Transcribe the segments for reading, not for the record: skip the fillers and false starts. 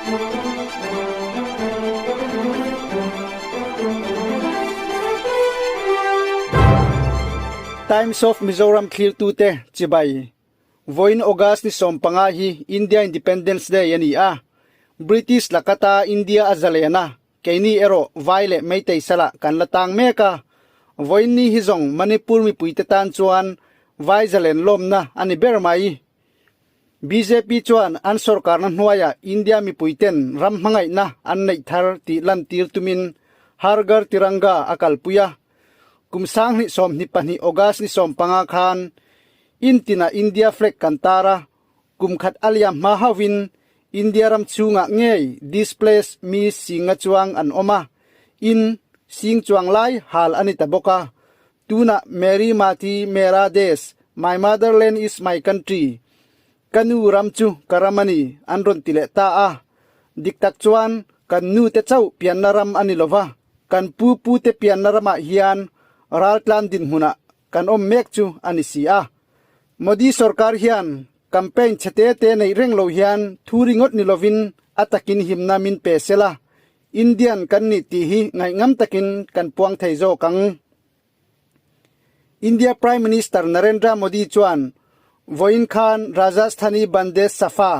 Times of Mizoram thlirtute chibai. Vawiin August ni 15 hi India Independence Day a ni a. British lakata India a zalen a, keini erawh vai leh Meitei salah kan la tang mek a. Vawiin ni hi zawng Manipur mipuite tan chuan vai zalen lawmna a ni ber mai. Bjp chuan an sorkarna hnuaiah India mipuiten ram hmangaihna an neih thar tih lantir tumin Har Ghar Tiranga a kalpui a. Kum 2022 August ni 15 khan intinah India flag kan tar a, kum khat a liam hma hauhin India ram chhungah ngei displaced mi singa chuang an awm a, in sing chuang lai hal a ni ta bawk a. Tunah Meri Mati Mera Desh, My Motherland is my country, Ka nu ram chu ka ram a ni, an rawn ti leh ta a. Dik tak chuan kan nu te chauh pianna ram a ni lo va, kan pu pu te pianna ramah hian raltlan dinhmunah kan awm mek chu a ni si a. Modi sorkar hian campaign chhe te te neih reng lo hian thu ringawt ni lovin a takin himna min pe sela, Indian kan nih tih hi ngaihngam takin kan puang thei zawk ang. India Prime Minister Narendra Modi chuan vawiin khan Rajasthani Bandesh Safa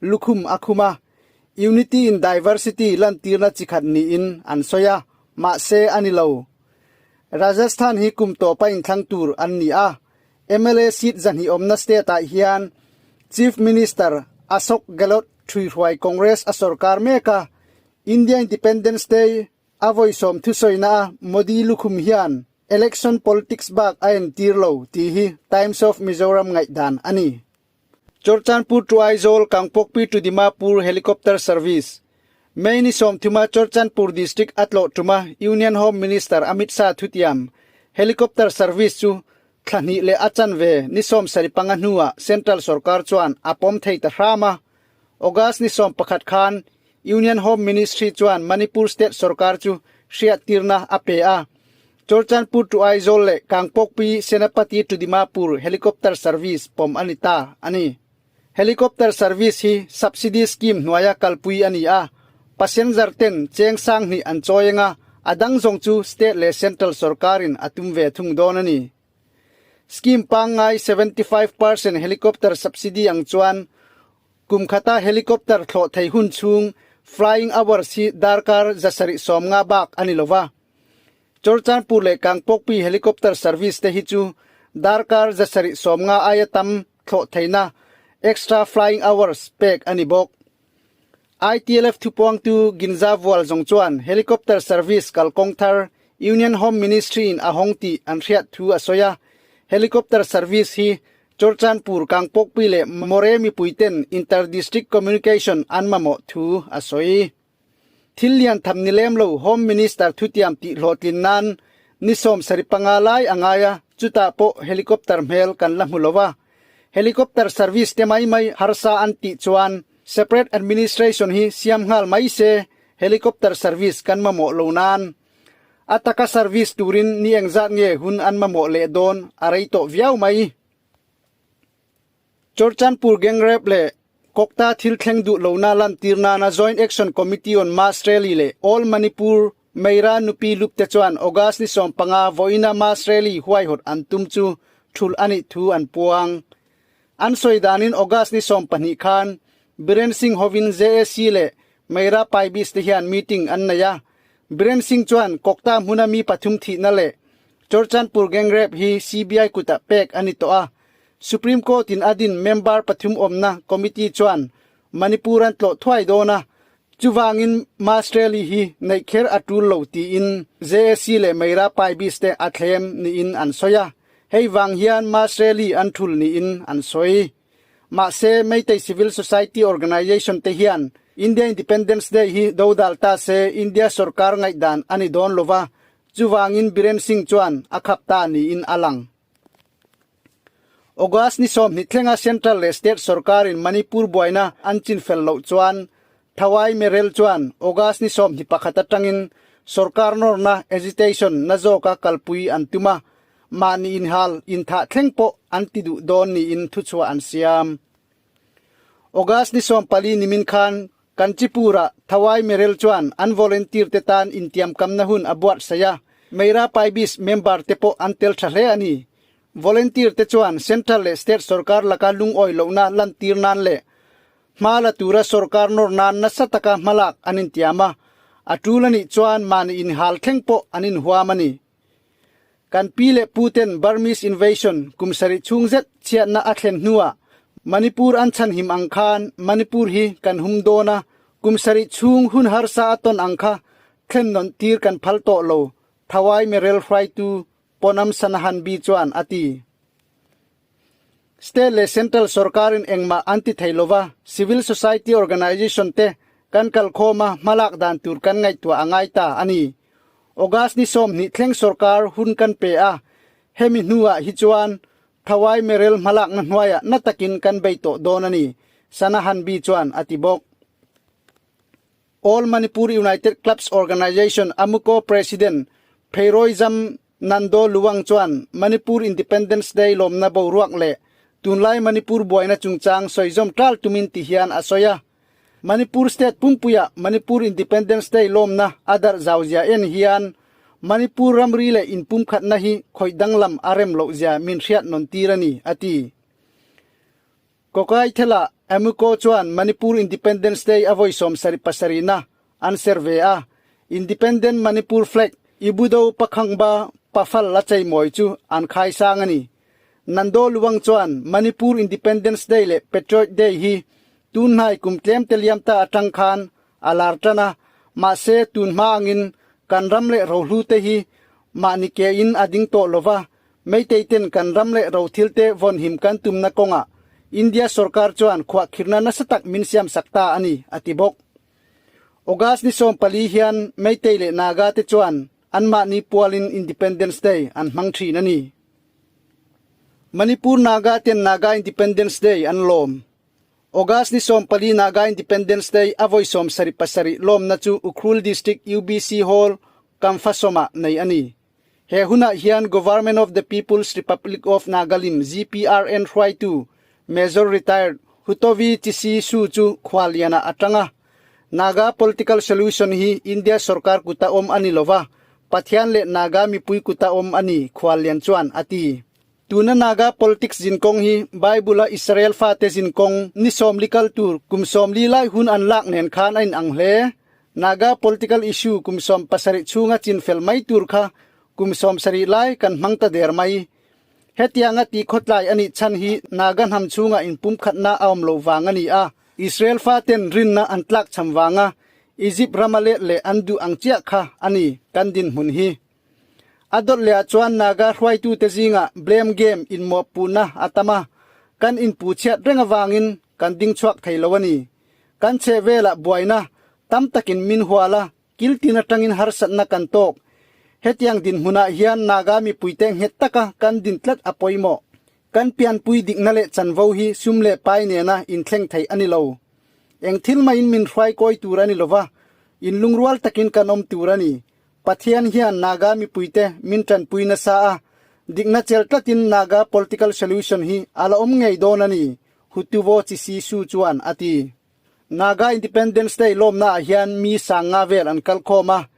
lukhum a khum a, Unity in Diversity lantirna chi khat niin an sawi a, mahse a ni lo. Rajasthan hi kum tawpa inthlang tur an ni a, mla seat zahnih awmna state-ah hian Chief Minister Ashok Gehlot ṭhuihruai Congress a sorkar mek a, India Independence Day a vawisawm thusawina a Modi lukhum hian election politics bak a entir lo tih hi Times of Mizoram ngaihdan a ni. Churchandpur to Aizawl Kangpokpi to Dimapur Helicopter Service May ni 30 Churchandpur District a tlawh tuma Union Home Minister Amit Shah thutiam helicopter service chu thla hnih leh a chanve ni 75 hnuah Central sorkar chuan a pawm thei ta hram a. August ni 11 khan Union Home Ministry chuan Manipur State sorkar chu hriattirna a pe a. Churchandpur to Aizawl leh Kangpokpi Senapati to Dimapur helicopter service pawm a ni ta a ni. Helicopter service hi subsidy scheme hnuaia kalpui a ni a, passenger ten cheng sang hnih an chawi anga a dang zawng chu state leh central sorkarin a tum ve thung dawn a ni. Scheme pangngai 75% helicopter subsidy ang chuan Kum khata helicopter thlawh thei hun chhung flying hours hi darkar 750 bak a ni lo va. Churchandpur leh Kangpokpi helicopter service te hi chu darkar 750 aia tam thlawh theihna extra flying hours pek a ni bawk. ITLF thupuangtu Ginza Vual zawng chuan helicopter service kalkawng thar Union Home Ministry in a hawng tih an hriat thu a sawi a, helicopter service hi Churchandpur, Kangpokpi leh Moreh mipuiten inter-district communication an mamawh thu a sawi. Thil lian tham ni lem lo Home Minister thutiam tih hlawhtlin nan ni 75 lai a ngai a, chutah pawh helicopter hmel kan la hmu lo a. Helicopter service te mai mai harsa an tih chuan separate administration hi siam nghal mai se helicopter service kan mamawh lo nan. A taka service turin ni engzat nge hun an mamawh leh dawn a rei tawh viau mai. Churchandpur gang rape leh Kokta thil thleng duh lohna lantir nana Joint Action Committee on Mass Rally leh All Manipur Meira Nupi Lup te chuan August ni 15 vawiina Mass Rally huaihawt an tum chu thulh a nih thu an puang. An sawi danin August ni 12 khan Biren Singh hovin JAC leh Meira Paibis te hian meeting an nei a, Biren Singh chuan Kokta hmuna mi pathum thihna leh Churchandpur gang rape hi CBI kutah pek a ni tawh a, Supreme Court in a din member pathum awmna committee chuan Manipur an tlawh thuai dawn a, chuvangin mass rally hi neih kher a tul lo tiin JAC leh Meira Paibis te a thlem niin an sawi a, hei vang hian mass rally an thul niin an sawi. Mahse, Meitei Civil Society Organisation te hian India Independence Day hi dodal ta se India sorkar ngaihdan a ni dawn lova, chuvangin Biren Singh chuan a khap ta niin a lang. August ni 20 thlenga Central leh State sorkarin Manipur buaina an chinfel loh chuan Thawai Merel chuan August ni 21 atangin sorkar nawrna agitation na zawka kalpui an tum a, mahni inhal inthah thleng pawh an ti duh dawn niin thuchhuah an siam. August ni 14 nimin khan. Kanchipur-ah Thawai Merel chuan an volunteer te tan intiamkamna hun a buatsaih a, Meira Paibis member te pawh an tel tha hle a ni. Volunteer te chuan Central leh State sorkar laka lungawi lohna lantir nan leh hma la tura sorkar nawr nan nasa taka hmalak an intiam a, a tul a nih chuan mahni inhal thleng pawh an inhuam a ni. Kan pi leh pu ten Burmese invasion kum sarih chhung zet chhiatna a thlen hnuah Manipur an chhanhim ang khan Manipur hi kan hum dawn a, kum sarih chhung hun harsa a tawn ang kha thlen nawn tir kan phal tawh lo, Thawai Merel hruaitu Ponam Sanahanbi chuan a ti. State leh Central sorkarin engmah an ti thei lova, Civil Society Organization te kan kalkhawm a hmalak dan tur kan ngaihtuah a ngai ta a ni. August ni 20 thleng sorkar hun kan pe a, hemi hnuah hi chuan Thawai Merel hmalakna hnuaiah na takin kan bei tawh dawn a ni, Sanahanbi chuan a ti bawk. All Manipur United Clubs Organization, AMUCO, President Pheiroijam Nando Luwang chuan Manipur Independence Day lawmna boruak leh tunlai Manipur buaina chungchang sawizawm tal tumin ti hian a sawi a. Manipur State pumpuiah Manipur Independence Day lawmna a darh zauzia en hian Manipur ramri leh inpumkhatna hi khawih danglam a rem lohzia min hriat nawn tir a ni, a ti. Kokaithela Amuko chuan Manipur Independence Day a vawi 77 na an ser ve a, Independent Manipur Flag Ibudo Pakhangba Pafal a cheimawi chu an khai sang a ni. Nando Luwang chuan Manipur Independence Day leh Patriot Day hi tunhnai kum tlem te liam ta atang khan a lar tan a, mahse tun hma angin kan ram leh rohlu te hi mahni ke in a ding tawh lova, Meitei ten kan ram leh rothil te vawnhim kan tumna kawngah India sorkar chuan khuahkhirhna nasa tak min siamsak ta a ni, a ti bawk. August ni 14 hian Meitei leh Naga te chuan anmahni pualin Independence Day an hmang thin a ni. Manipur Naga ten Naga Independence Day an lawm. August ni 14 Naga Independence Day a vawi 77 lawmna chu Ukhrul District UBC Hall, Kamphasawmah nei a ni. He hunah hian Government of the People's Republic of Nagalim, GPRN, hruaitu Major Retired Hutovi Chisi Su chu khuallianah a tang a. Naga political solution hi India sorkar kuta awm a ni lova, Pathian leh Naga mipui kuta awm a ni, khuallian chuan a ti. Tuna Naga politics zinkawng hi Bible-a Israel fate zinkawng ni 40 kal tur kum 40 lai hun an lak nen khan a inang hle. Naga political issue kum 70 chhunga chinfel mai tur kha kum 70 lai kan hmang ta der mai. Hetianga ti khawtlai a nih chhan hi Naga hnam chhunga inpumkhatna a awm loh vang a ni a. Israel faten rinna an tlakchham vanga Egypt rama let leh an duh ang chiah kha a ni kan dinhmun hi. A dawt leh ah chuan Naga hruaitute zingah blame game inmawhpuhna a tam a, kan inpu chhiat reng avangin kan ding chhuak thei lo a ni. Kan chheh velah buaina tam takin min hual a, kiltin atangin harsatna kan tawk. Hetiang dinhmunah hian Naga mipuite nghet taka kan din tlat a pawimawh. Kan pianpui dikna leh chanvo hi sum leh pai nena inthleng thei a ni lo. Eng thil mahin min hruai kawi tur a ni lova, inlungrual takin kan awm tur a ni. Pathian hian Naga mipuite min tanpui nasa a, dikna chel tlatin Naga political solution hi a la awm ngei dawn a ni, Hutuvo Chisi Su chuan a ti. Naga Independence Day lawmnaah hian mi sanga vel an kal khawm a,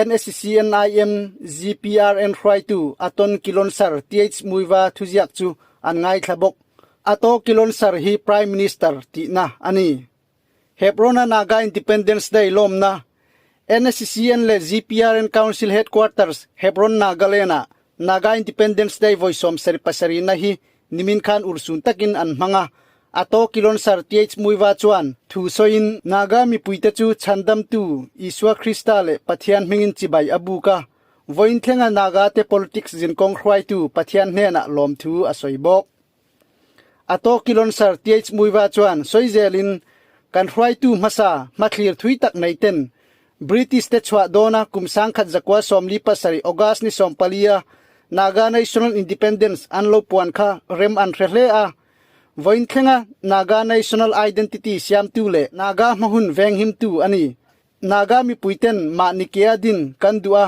NSCNIM GPRN hruaitu Aton Kilonsar TH Muiva thuziak chu an ngaithla bawk. Ato Kilonsar hi Prime Minister tihna a ni. Hebron-a Naga Independence Day lawmna, NSCN leh GPRN Council Headquarters, Hebron, Nagaland-ah Naga Independence Day vawi 77 na hi nimin khan urhsun takin an hmang a. Ato Kilonsar TH Muiva chuan thu sawiin Naga mipuite chu chhandamtu Isua Krista leh Pathian hmingin chibai a buk a, vawiin thlenga Naga te politics zinkawng hruaitu Pathian hnenah lawmthu a sawi bawk. A tawkilon Sir TH Muiva chuan sawi zelin kan hruaitu hmasa hmathlir thui tak nei ten British te chhuah dawna kum 1947 August ni 14 a Naga National Independence an lo puan kha rem an hre hle a. Vawiin thlenga Naga National Identity siamtu leh Naga hmahun venghimtu a ni. Naga mipuiten mahni kea din kan duh a,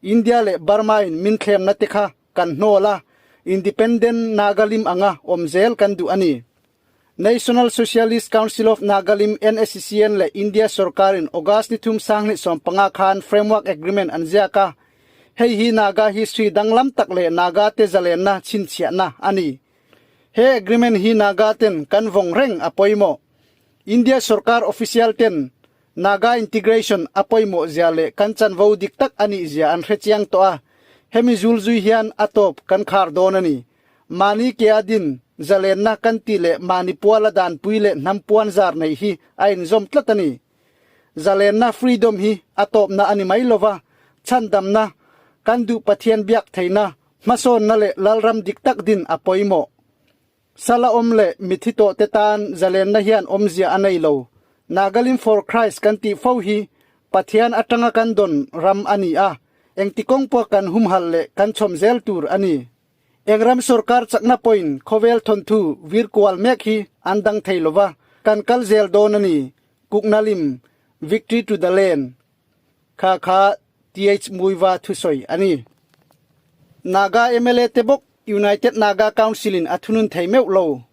India leh Burma in min thlemna te kha kan hnawl a, Independent Nagalim anga awm zel kan duh a ni. National Socialist Council of Nagalim, NSCN, leh India sorkarin August ni thum sanghnih 15 khan Framework Agreement an ziak a, hei hi Naga history danglam tak leh Naga te zalenna chhinchhiahna a ni. He agreement hi Naga ten kan vawng reng a pawimawh. India sorkar official ten Naga integration a pawimawh zia leh kan chanvo dik tak a nih zia an hrechiang tawh a, hemi zulzui hian a tawp kan khar dawn a ni. Mahni ke a din, zalenna kan tih leh mahni puala danpui leh hnam puan zar neih hi a inzawm tlat a ni. Zalenna, freedom, hi a tawpna a ni mai lova, chhandamna, kan duh Pathian biak theihna, hmasawnna leh lalram dik tak din a pawimawh. Sala awm leh mithi tawh te tan zalenna hian awmzia a nei lo. Nagalim for Christ kan tih fo hi Pathian atanga kan dawn ram a ni a, engti kawng pawh kan humhalh leh kan chhawm zel tur a ni. Eng ram sorkar chakna pawhin khawvel thawnthu vir kual mek hi an dang thei lova, kan kal zel dawn a ni, Kuknalim, Victory to the Land, kha kha TH Muiva thusawi a ni. Naga mla te bawk United Naga Council in a thunun thei meuh lo.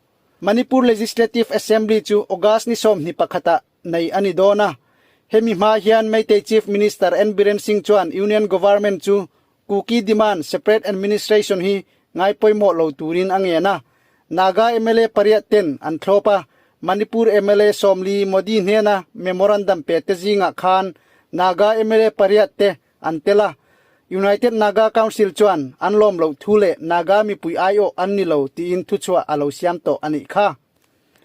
Manipur Legislative Assembly chu August ni 21 ah nei a ni dawn a. Hemi hma hian Meitei Chief Minister N Biren Singh chuan Union Government chu Kuki demand separate administration hi ngai pawimawh lo turin a ngen a. Naga mla pariat ten an thlawp a, Manipur mla 40 Modi hnena memorandum pe te zingah khan Naga mla pariat te an tel a. United Naga Council chuan an lawm loh thu leh Naga mipui aiawh an ni lo tiin thuchhuah a lo siam tawh a nih kha.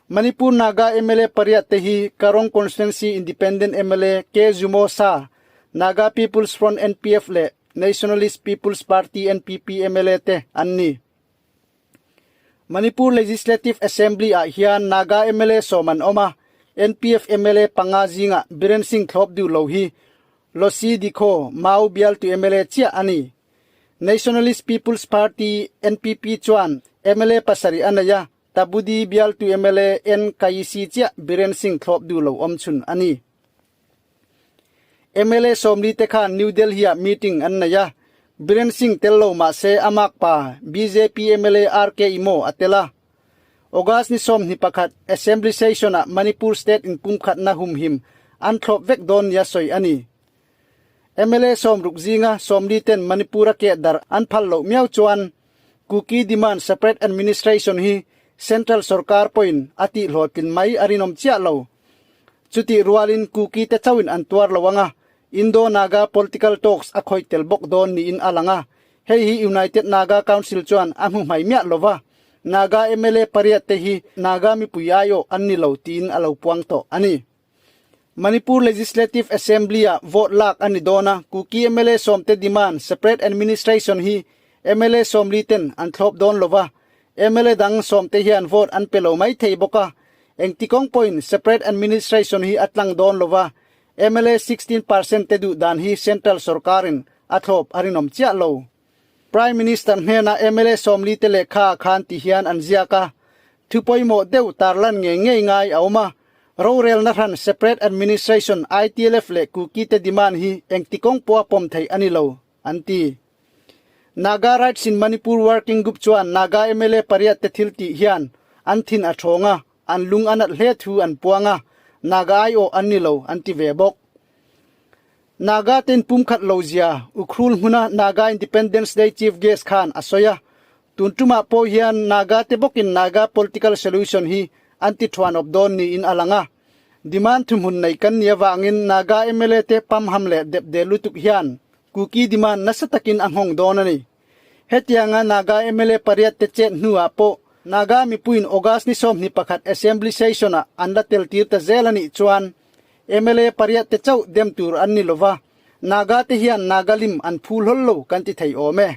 Manipur Naga mla pariat te hi Karong Constituency Independent mla K Zumo Sa, Naga People's Front NPF leh Nationalist People's Party NPP mla te an ni. Manipur Legislative Assembly ah hian Naga mla 10 an awm a, NPF mla panga zingah Biren Singh thlawp duh lo hi Losi Dikho Mau bialtu mla chiah a ni. Nationalist People's Party NPP chuan mla pasarih a nei a, Tabudi bialtu mla N Kaisi chiah Biren Singh thlawp duh lo awm chhun a ni. Mla 40 te khan New Delhi ah meeting an nei a, Biren Singh tel lo mah se a makpa bjp mla RK Imo a tel a. August ni 21 Assembly session ah Manipur state in pumkhatna humhim an thlawp vek dawn nia sawi a ni. Mla 60 zinga 40 ten Manipur a keh darh an phal loh miau chuan Kuki demand separate administration hi central sorkar pawhin a tihhlawhtlin mai a rinawm chiah lo. Chutih rualin Kuki te chauhin an tuar lo ang a, Indo-Naga political talks a khawih tel bawk dawn niin a lang a. Hei hi United Naga Council chuan a hmu hmai miah lo va, Naga mla pariat te hi Naga mipui aiawh an ni lo tiin a lo puang tawh a ni. Manipur Legislative Assembly-ah vote lak a ni dawn a, Kuki mla 10 te demand separate administration hi mla 40 ten an thlawp dawn lo va, mla dang 10 te hian vote an pe lo mai thei bawk a, engti kawng pawhin separate administration hi a tlang dawn lo va, mla 16 percent te duh dan hi central sorkarin a thlawp a rinawm chiah lo. Prime Minister hnenah mla 40 te lehkha khan ti hian an ziak a, thu pawimawh deuh tarlan ngei ngei ngai a awm a, rorelna hran separate administration ITLF leh Kuki te demand hi engti kawng pawha pawm theih a ni lo, an ti. Naga Rights in Manipur Working Group chuan Naga mla pariat te thil tih hian an thin a thawng a, an lung a nat hle thu an puang a, Naga aiawh an ni lo an ti ve bawk. Naga ten pumkhat lo zia Ukhrul hmuna Naga Independence Day Chief Guest khan a sawi a, tun tumah pawh hian Naga te bawkin Naga political solution hi an ti thuan awp dawn niin a lang a. Demand thuhmun nei kan ni avangin Naga mla te pamham leh depde lutuk hian Kuki demand nasa takin a nghawng dawn a ni. Hetianga Naga mla pariat te chet hnuah pawh Naga mipuiin August ni 21 Assembly session ah an la tel tir ta zel a nih chuan mla pariat te chauh dem tur an ni lova, Naga te hian Nagalim an phu hlawl lo kan ti thei awm e.